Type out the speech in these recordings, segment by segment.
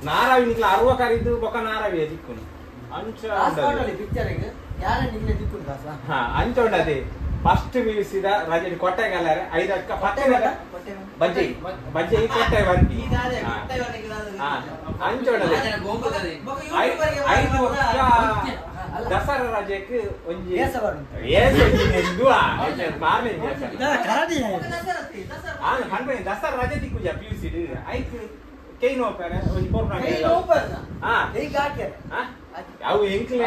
ನಾರಾವಿ ನಿಕ್ಲ ಅರ್ವ ಕರಿದು ಬೊಕ ನಾರಾವಿ ದಿಕ್ಕುನು ಅಂಚ ಅಂಚ ಉಂಡದೆ ಫಸ್ಟ್ ಪಿಯುಸಿದ ರಜೆ ಕೊಟ್ಟೆ ಗಲ್ಲಾರೆ ಐದಕ್ಕ ಪತ್ತೆ ಬಜ್ಜೆ ಬಜ್ಜೆ ಕೊಟ್ಟೆ ಬಂದಿ ಅಂಚ ಉಂಡದೆ 5 ವರ್ಷ ದಸರಾ ರಜೆಕ್ ಒಂಜಿ ದಸರಾ ರಜೆ ದಿಕ್ಕುಜ ಪಿಯುಸಿ ಐಕ್ ಕೈ ನೋಪರೆ ಒಂಜಿ ಪೊರ್ನ ಹಾ ಅವು ಎಂಕ್ಲೆ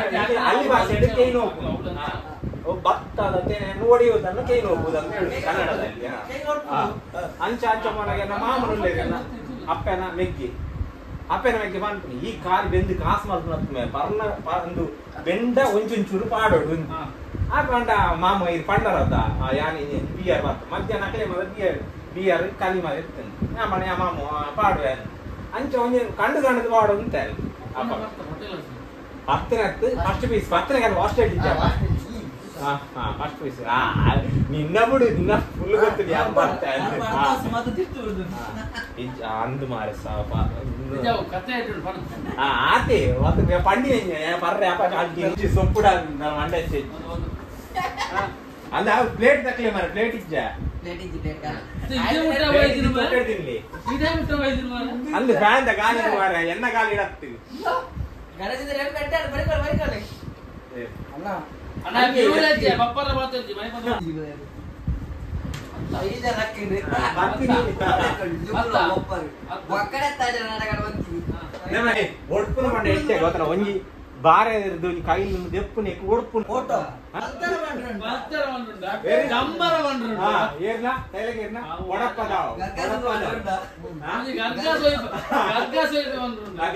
ಅಲ್ಲಿ ಭಾಷೆ ಕೈ ನೋಪು ಭತ್ತದ ನೋಡಿಯುವುದನ್ನು ಕೈ ನೋಪುವುದಂತ ಹೇಳುದು ಕನ್ನಡದಲ್ಲಿ. ಅಂಚ ಅಂಚ ಮನಗೆ ನಮ್ಮ ಮಾಮನುಲ್ಲೇರನ್ನ ಅಪ್ಪನ ಮೆಗ್ಗಿ ಅಪ್ಪನ ಮೆಗ್ಗಿ ಪನ್ಪುನಿ ಈ ಕಾಲು ಬೆಂದು ಕಾಸು ಮಲ್ಪುನ ಪರ್ನ ಒಂದು ಬೆಂಡ ಒಂಚೊಂಚೂರು ಪಾಡೋಡು ಆ ಪಂಡ ಮಾಮ ಇದು ಪಂಡರದ್ದ ಯಾನಿ ಬಿಯರ್ ಬತ್ತ ಮಧ್ಯಾಹ್ನ ಅಕಲೆ ಮದ ಬಿಯರ್ ಬಿಯರ್ ಕಲಿ ಮದ ಇರ್ತೇನೆ ಯಾ ಮಾಮ ಪಾಡುವೆ ಅಂಚ ಒಂಜಿ ಕಂಡು ಕಂಡದು ಪಾಡು ಅಂತ ಅಪ್ಪ ಪತ್ತನೆ ಫಸ್ಟ್ ಪೀಸ್ ಪತ್ತನೆ ಹಾಸ್ಟೆಲ್ ಟೀಚರ್ ಫಸ್ಟ್ ಪೀಸ್ ನಿನ್ನ ಬಿಡು ನಿನ್ನ ಫುಲ್ ಗೊತ್ತಿಲ್ಲ ಅಂದು ಮಾರೆ ಆತೆ ಪಂಡಿ ಪರ್ರೆ ಅಪ್ಪ ಸೊಪ್ಪುಡ ಮಂಡೆ ಅಂದ ಪ್ಲೇಟ್ ತಕ್ಲೆ ಮಾರೆ ಪ್ಲೇಟ್ ಇಜ್ಜ ಅಂದು ಫ್ಯಾನ್ the ಗಾಳಿ ಮಾರೆ ಎನ್ನ ಗಾಳಿ ಇಡತ್ತಿ ಒಡ್ಪುನ ಮಂಡ ಎಷ್ಟೇ ಗೊತ್ತನ ಒಂಜಿ ಬಾರೆ ಒಂಜಿ ಕೈಲಿ ದೆಪ್ಪುನೆ ಒಡ್ಪು ಏರ್ನ ತೈಲಗೆ ಏರ್ನ ಒಡಪ್ಪದಾವ್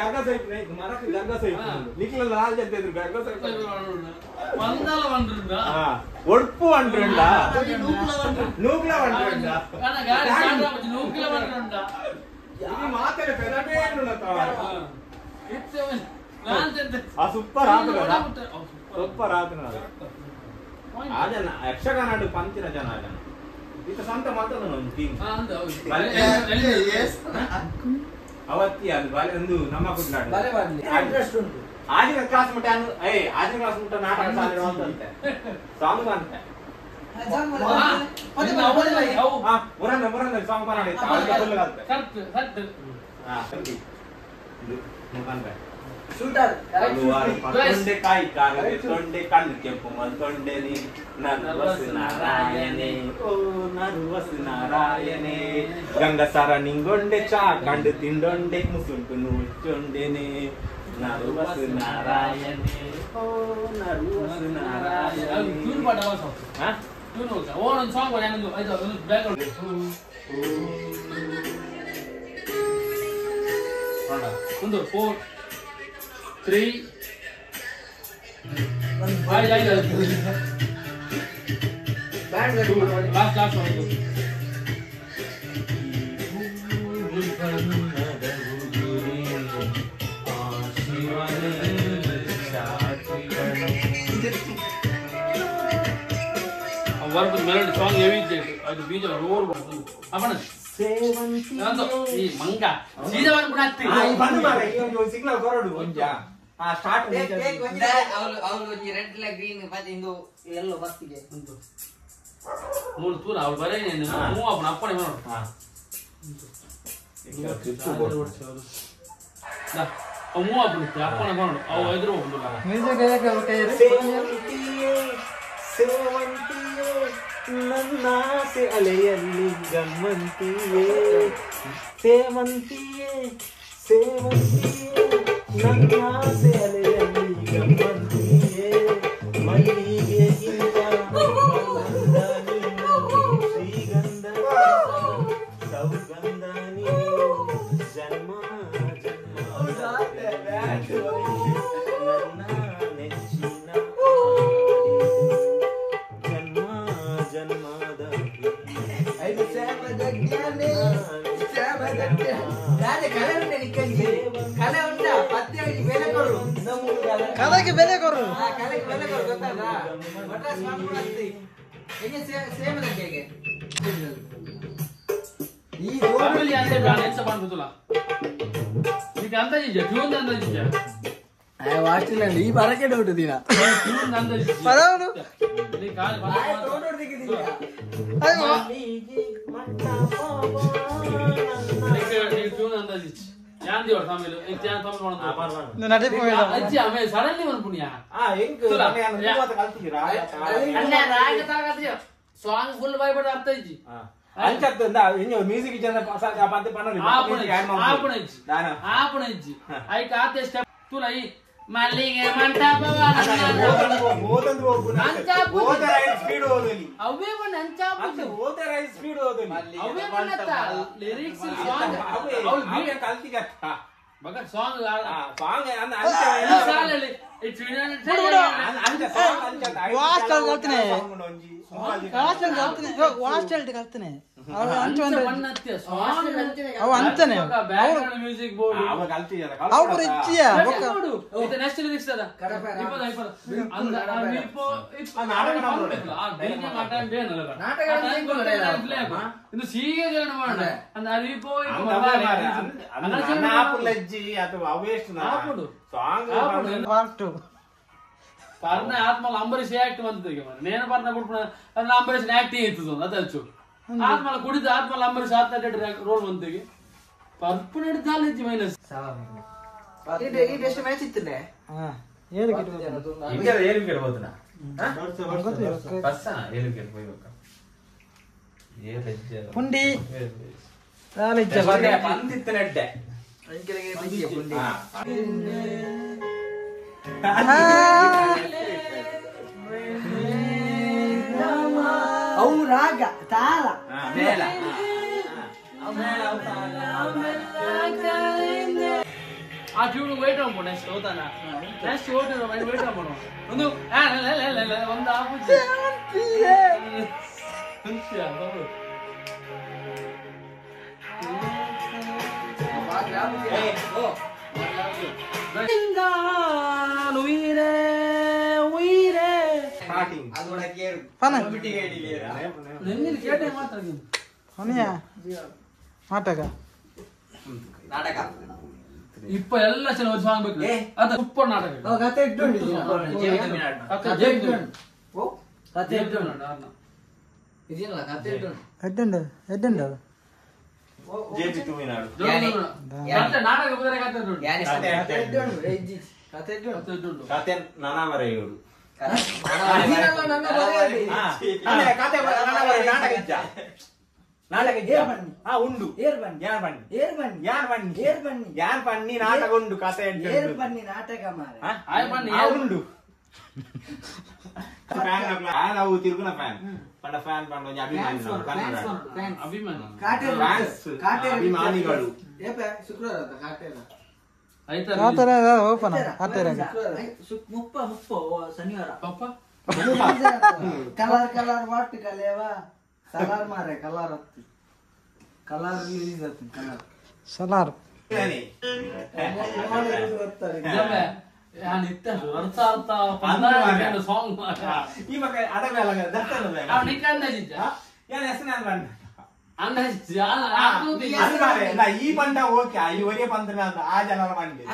ಗರ್ಗ ಸೈಪ್ ಮರಕ್ಕೆ ಗರ್ಗ ಸೈಪ್ ನಿಕ್ಲ ಲಾಲ್ ಜಂತ ಇದ್ರು ಗರ್ಗ ಸೈಪ್ ಒಡ್ಪು ಅಂಡ್ರುಂಡ ನೂಕ್ಲ ಅಂಡ್ರುಂಡ ಮಾತನೆ ಸೂಪರ್ ಆತನ ಸೂಪರ್ ಆತನ ಆ ಜನ ಯಕ್ಷಗಾನ ಪಂಚಿನ ಜನ ಆ ಜನ ಈತ ಸ್ವಂತ ಮಾತದ ಒಂದು ಟೀಮ್ ಅವತ್ತಿ ಅದು ಬಾಲೆ ಒಂದು ನಮ್ಮ ಕುಡ್ಲಾಡ ಆದಿನ ಕ್ಲಾಸ್ ಮುಟ್ಟ ಏ ಆದಿನ ಕ್ಲಾಸ್ ಮುಟ್ಟ ನಾಟಕ ಸಾಧನೆ ಅಂತಂತೆ ಸಾಂಗ್ ಅಂತ ಮುರನ್ನ ಮುರನ್ನ ಸಾಂಗ್ ಮಾಡಿ ತೊಂಡೆಕಾಯಿ ಕಾಲದೆ ತೊಂಡೆ ಕಣ್ಣು ಕೆಂಪು ಮಲ್ತೊಂಡೆನೆ ನರ್ವಸ್ ನಾರಾಯಣೆ ಓ ನರ್ವಸ್ ನಾರಾಯಣೆ ಗಂಗಸರ ನಿಂಗೊಂಡೆ ಚಾ ಕಂಡು ತಿಂಡೊಂಡೆ ಮುಸುಂಟು ನುಚ್ಚೊಂಡೆನೆ ನರ್ವಸ್ ನಾರಾಯಣೆ ಓ ನರ್ವಸ್ ನಾರಾಯಣೆ. ಒಂದು 4 3 5 5 last last ಒಂದು ವರ್ಗ ಮೆಲೋಡಿ ಸಾಂಗ್ ಹೆವಿ ಇದೆ ಅದು ಬೀಜ ರೋರ್ ಅಪ್ಪಣ ಸೇವಂತಿ ಈ ಮಂಗ ಸೀದಾ ಬಂದ್ಬಿಡತ್ತಿ ಬಂದು ಮಾರೆ ಸಿಗ್ನಲ್ ಕೊರಡು ಒಂಜ ಆ ಸ್ಟಾರ್ಟ್ ಅವಳು ಅವಳು ಒಂಜಿ ರೆಡ್ ಲ ಗ್ರೀನ್ ಮತ್ತೆ ಇಂದು ಯೆಲ್ಲೋ ಬಸ್ತಿಗೆ ಉಂಟು ಮೂರು ತೂರ ಅವಳು ಬರೇ ನೀನು ಮೂವ್ ಅಪ್ಪನ ಅಪ್ಪಣೆ ಮಾಡು ಅವು ಮೂವ್ ಅಪ್ಪನ ಅಪ್ಪಣೆ ಮಾಡು ಅವು ಎದುರು ಹೋಗುದಿಲ್ಲ ಸೇವಂತಿಯೇ ಸೇವಂತಿಯೇ ನನ್ನಾಸೆ ಅಲೆಯಲ್ಲಿ ಗಮ್ಮಂತಿಯೇ ಸೇವಂತಿಯೇ ಸೇವಂತಿಯೇ ನನ್ನಾಸೆ ಅಲೆಯಲ್ಲಿ ಗಮ್ಮಂತಿಯೇ ಮಲ್ಲಿಗೆಗಿಂತ ಗಂಧ ನೀನು ಶ್ರೀಗಂಧ ಸೌಗಂಧ ನೀನು ಜನ್ಮ ಜನ್ಮ ನನ್ನ ನೆಚ್ಚಿನ ಜನ್ಮ ಜನ್ಮದ ಕಲೆಗೆ ಬೆಲೆ ಕೊರು ಕಲೆಗೆ ಬೆಲೆ ಕೊರು ಗೊತ್ತಾದ ಮಡ್ರಾಸ್ ಮಾಡ್ಕೊಳತ್ತಿ ಹೆಂಗೆ ಸೇಮ್ ಹೇಗೆ ಈ ರೋಡಲ್ಲಿ ಅಂದ್ರೆ ಬ್ಯಾಲೆನ್ಸ್ ಮಾಡ್ಬೋದಲ್ಲ ಈಗ ಅಂದಾಜಿದ್ಯಾ ಟ್ಯೂನ್ ಅಂದಾಜಿದ್ಯಾ ವಾಸ್ಟಿಲ್ಲ ಈ ಬರಕ್ಕೆ ಡೌಟ್ ದಿನ ಟ್ಯೂನ್ ಅಂದಾಜಿದ್ಯಾ ಪದವನು ಇಲ್ಲಿ ಕಾಲ್ ಅಯ್ಯೋ ಟ್ಯೂನ್ ಅಂದಾಜಿಚ್ಚ ಯಾನ್ ದೇವರ ತಮಿಳು ಇಂತ ಯಾನ್ ತಮಿಳು ಮಾಡೋದು ನಡೆ ಪೋಯಿಡ ಅಜ್ಜಿ ಆಮೇಲೆ ಸಡನ್ಲಿ ಒಂದು ಪುಣ್ಯ ಆ ಎಂಕ್ ನಾನು ಮೂವತ್ತು ಕಲ್ತಿರಾ ಅಣ್ಣ ರಾಗ ತಾಗತ್ತಿಯ ಸಾಂಗ್ ಫುಲ್ ಬೈಬಡ ಅರ್ಥ ಇಜ್ಜಿ ಅಂಚತ್ತಂದ ಇಂಜ ಮ್ಯೂಸಿಕ್ ಜನ ಪಂತೆ ಪನ್ನಲಿ ಆಪಣ ಇಜ್ಜಿ ಐಕ ಆತೆ ಸ್ಟೆಪ್ ತುಲ ಈ ಮಲ್ಲಿಗೆ ಮಂಟಪವ ಓದಂದು ಹೋಗು ಓದರ ಸ್ಪೀಡ್ ಓದಲಿ ಅವೇ ಬಣ್ಣ ಅಂಚಾಪು ಓದರ ಸ್ಪೀಡ್ ಓದಲಿ ಅವೇ ಬಣ್ಣತ್ತ ಲಿರಿಕ್ಸ್ ಸಾಂಗ್ ಅವಳು ಬೀಟ್ ಕಲ್ತಿಗತ್ತ ಬಗ ಸಾಂಗ್ ಸಾಂಗ್ ಅಂದ ಅಂಚ ಸಾಲಲ್ಲಿ ಅಂಚ ಸಾಂಗ್ ಅಂಚ ವಾಸ್ಟಲ್ ಕಲ್ತನೆ ವಾಸ್ಟಲ್ ಕಲ್ತನೆ ವಾಸ್ಟಲ್ ಕಲ್ತನೆ ಅವಳು ಅಂಚ ಬಣ್ಣತ್ತೆ ಸಾಂಗ್ ಅವ ಅಂಚನೆ ಬ್ಯಾಕ್ಗ್ರೌಂಡ್ ಮ್ಯೂಸಿಕ್ ಬೋರ್ಡ್ ಅವ ಕಲ್ತಿಯಲ್ಲ ಅವು ರಿಚ್ಚಿಯ ಬೊಕ್ಕ ಇದು ನೆಕ್ಸ್ಟ್ ಲಿರಿಕ್ಸ್ ಅದ ಇಪ್ಪದ ಇಪ್ಪದ ಅಂದ ಇಪ್ಪೋ ಆ ಬೇನೆ ಮಾತಾಡ ಬೇನಲ್ಲ ನಾಟಕ ಇದು ಸೀಗೆ ಜನ ಮಾಡ ಅಂದ ಅರಿಪೋ ಅಂದ ಆಪುಲಜ್ಜಿ ಅಥವಾ ಅವೇಸ್ಟ್ ಆಪುಡು ಸಾಂಗ್ ಪಾರ್ಟ್ 2 ಪರ್ನ ಆತ್ಮಲ ಅಂಬರೀಷ್ ಆಕ್ಟ್ ಬಂದಿದೆ ನೇನು ಪರ್ನ ಕೊಡ್ಪುಣ ಅಂದ್ರೆ ಅಂಬರೀಷ್ ಆಕ್ಟಿಂಗ್ ಇತ್ತು ಅದ ಆತ್ಮಲ ಕುಡಿದ ಆತ್ಮಲ ಅಂಬರೀಷ್ ಆತ್ಮ ರೋಲ್ ಬಂದಿಗೆ ಪರ್ಪು ಹಿಡಿದಾಲ ಮೈನಸ್ ಈ ಬೆಸ್ಟ್ ಮ್ಯಾಚ್ ಇತ್ತಲೇ ಹಾ ಏಳು ಕಿಟ್ ಇಂಗ ಏಳು ವಿಕೆಟ್ ಹೋದನಾ ಬಸ್ ಏಳು ವಿಕೆಟ್ ಹೋಯ್ಬೇಕು ಪುಂಡಿ ದಾಲಿಜ್ಜ ಬಂದಿತ್ತು ನೆಡ್ಡೆ ಅಂಕೆಲೆಗೆ ಬಂದಿಯ ಪುಂಡಿ ಅವು ರಾಗ ತಾಳ ಮೇಲ ಆ ಟ್ಯೂನ್ ವೇಟ್ ಮಾಡ್ಬೋದು ನೆಕ್ಸ್ಟ್ ಹೋತಾನ ನೆಕ್ಸ್ಟ್ ಓಟ್ ವೇಟ್ ಮಾಡ್ಬೋದು ಒಂದು ಒಂದು ಆಪುಜಿ ನಾಟಕ ನಾಟಕ ಇಪ್ಪ ಎಲ್ಲ ಚೆನ್ನಾಗಿ ಸಾಂಗ್ ಬೇಕು ಅದು ಸೂಪರ್ ನಾಟಕ ಕತೆ ಇಟ್ಟುಂಡು ಕತೆ ಇದೇನಲ್ಲ ಕತೆ ಇಟ್ಟುಂಡು ಎಡ್ಡುಂಡು ಎಡ್ಡುಂಡು ಜೆಪಿ ತುಮಿನಾಡು ನಾಟಕ ಬದರೆ ಕತೆ ಇಟ್ಟುಂಡು ಕತೆ ಇಟ್ಟುಂಡು ಕತೆ ಇಟ್ಟುಂಡು ಕತೆ ನಾನಾ ಬರೆಯುವುದು ಕತೆ ನಾಟಕ ಇಜ್ಜ ನಾಟಕ ಹಾ ಉಂಡು ಏರ್ ಬನ್ನಿ ಯಾರ್ ಬನ್ನಿ ಏರ್ ಬನ್ನಿ ಯಾರ್ ಬನ್ನಿ ಏರ್ ಬನ್ನಿ ಯಾರ್ ಬನ್ನಿ ನಾಟಕ ಉಂಡು ಕತೆ ಏರ್ ಬನ್ನಿ ನಾಟಕ ಮಾರ ಉಂಡು ಫ್ಯಾನ್ ಅವು ತಿರುಗುನ ಫ್ಯಾನ್ ಪಂಡ ಫ್ಯಾನ್ ಪಂಡ ಒಂಜಿ ಅಭಿಮಾನಿ ಅಭಿಮಾನಿ ಅಭಿಮಾನಿಗಳು ಶುಕ್ರವಾರ ಕಾಟೇರ ಓಪನ್ ಕಾಟೇರ ಮುಪ್ಪ ಮುಪ್ಪ ಶನಿವಾರ ಪಪ್ಪ ಕಲರ್ ಕಲರ್ what ಕಲೇವಾ ಸಲಾರ್ ಮಾರೆ ಕಲರ್ ಹತ್ತಿ ಕಲರ್ ರಿಲೀಸ್ ಆಯ್ತು ಕಲರ್ ಸಲಾರ್ ನಾನು ಇತ್ತ ಅರ್ಥ ಅರ್ಥ ಸಾಂಗ್ ಈ ಮಕ್ಕ ಅದಕ್ಕೆ ನಿಕ್ಕ ಅಂದಾಜಿದ್ದ ಯಾನ್ ಹೆಸರು ಬಣ್ಣ ಅಂದಾಜಿ ಈ ಪಂಡ ಓಕೆ ಈ ಒರೇ ಪಂದ್ರ ಆ ಜನರ ಮಂಡಿ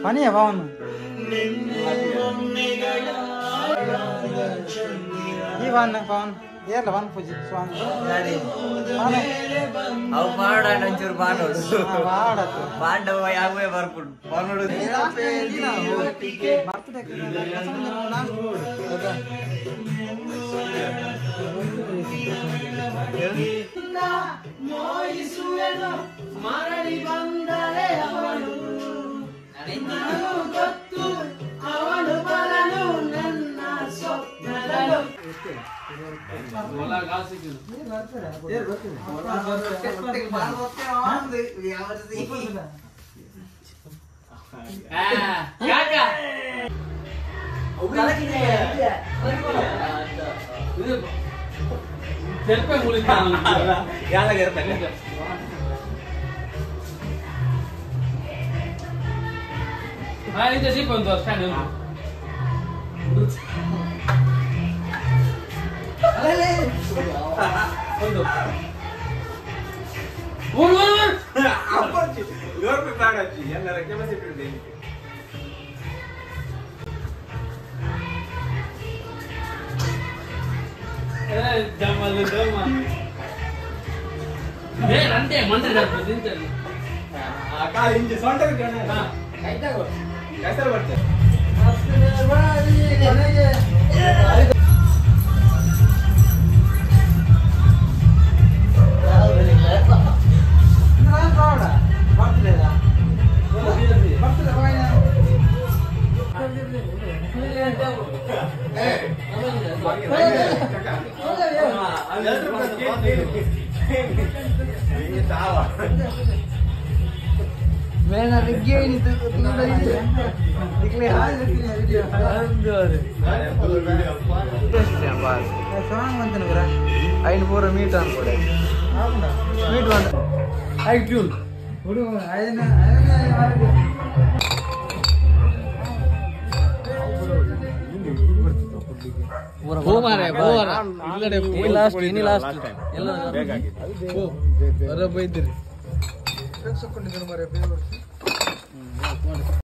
ಪನಿಯ ಪವನ್ ಈ ವಾನ್ ಪವನ್ ಏರ್ಲ ವನ್ ಪೂಜೆ ಸ್ವಾಮಿ ಅವು ಪಾಡ ಒಂಚೂರು ಪಾಡೋಡು ಪಾಂಡವ ಯಾವೇ ಬರ್ಪುಡು ಪಾಡೋಡು ಮರಳಿ ಬಂದರೆ ಅವಳು ಗೊತ್ತು ಅವಳು ಬರಲು ನನ್ನ ಸ್ವಪ್ನದಳು Last.